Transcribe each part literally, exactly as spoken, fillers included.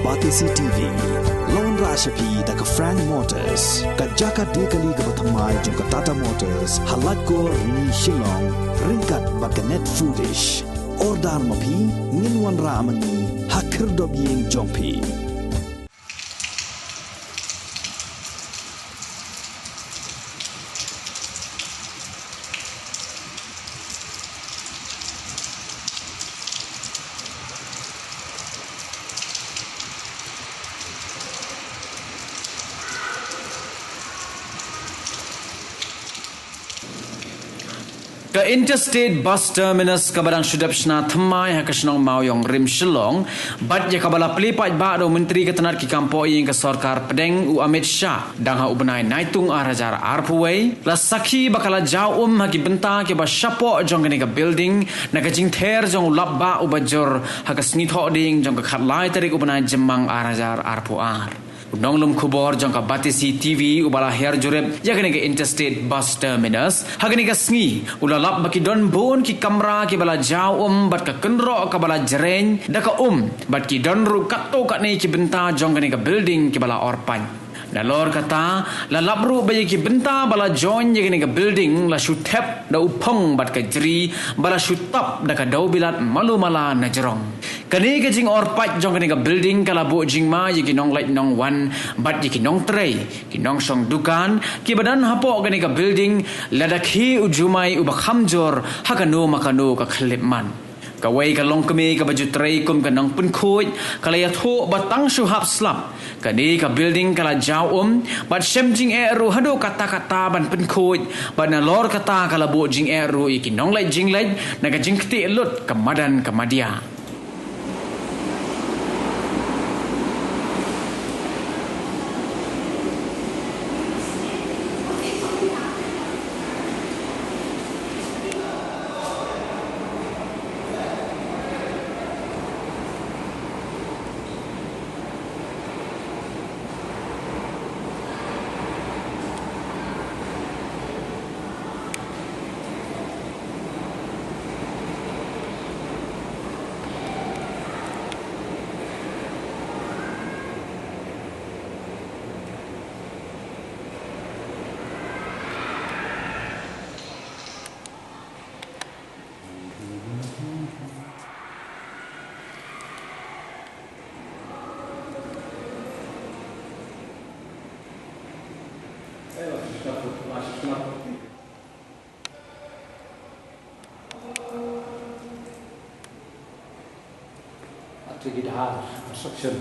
Batesi T V la wanrah sha phi da ka Frank Motors, ka jaka die kali kaba thymmai jong ka Tata Motors, ha Laitkor, Rni, Shillong, ryngkat bad ka Net Foodish. Order ma phi, ngin wanrah ma ngi ha khyrdop ïing jong phi. Ka Interstate Bus Terminus kaba dang shu dep shna thymmai ha ka shnong Mawïong rim Shillong, bad ïa kaba la plie paidbah da u Myntri ka tnad ki kam poi ïing ka sorkar pdeng u Amit Shah, dang ha u bnai Naitung ar hajar arphew wei, la sakhi ba ka la jaw um ha ki bynta kiba shapoh jong kane ka building, na ka jingther jong u lapbah uba jur ha ka sngi Thohdieng jong ka khatlai tarik u bnai Jymmang ar hajar arphew ar. U nonglum khubor jong ka Batesi T V uba la hiar jurip ïa kane ka Interstate Bus Terminus ha kane ka sngi, u la lap ba ki don bun ki kamra kiba la jaw um bad ka kynroh kaba la jreng da ka um, bad ki don ruh katto katne ki bynta jong kane ka building kiba la orpait. Nalor kata, la lap ruh ba ïa ki bynta ba la join ïa kane ka building la shu thep da u phong bad ka jri ba la shu tap da ka dewbilat malu mala na jrong. Kane ka jingorpait jong kane ka building ka la buh jingma ïa ki nongleit nongwan bad ïa ki nongtrei, ki nongshong dukan kiba don hapoh kane ka building, lada khie u jumai uba kham jur ha kano ma kano ka khyllipmat. Kawei ka longkmie kaba ju trei kum ka nongpynkhuid ka la ïathuh ba tang shu hap slap, kane ka building ka la jaw um bad shem jingeh ruh haduh katta katta ban pynkhuid, bad nalor kata ka la buh jingeh ruh ïa ki nongleit jingleit na ka jingktieh lut ka madan ka madia. Ati Gidhar construction.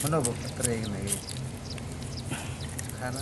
Mano ba patre kane ka khana?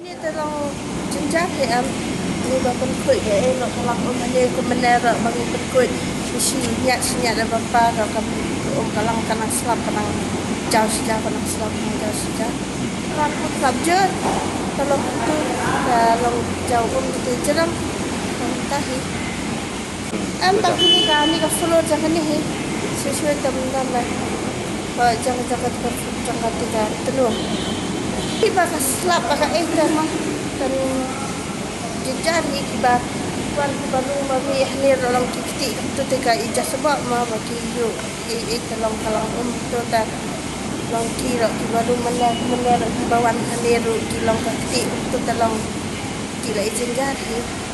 Ngi te long jynjar hi em, ngi ba pynkhuid ïa ei noh ka lang um hangne, kumne ruh ba ngi pynkhuid shi ñiat shi ñiat ba pa ruh kam um ka lang, ka nang slap, ka nang jaw shi jaw, ka nang slap, ka nang jaw shi jaw. Ka nang slap jur, ka long tu, ka long jaw um te jrang, ka long ta hi. Em, ba kine kane ka floor jong kane hi. Shuh shuh tam dang ba. Ba jong jong ka, jong ka te ka tnum. Kiba ka slap ba ka ei te ma. Kan jynjar hi kiba wan kiba lum ba mih hangne ruh long ki kti, tu te ka i ja sbok ma ba ki ïoh ei ei te long ka lang um, tu te long ki ruh kiba lum mynne mynne ruh kiba wan hangne ruh ki long ka kti, tu te long ki la i jynjar hi.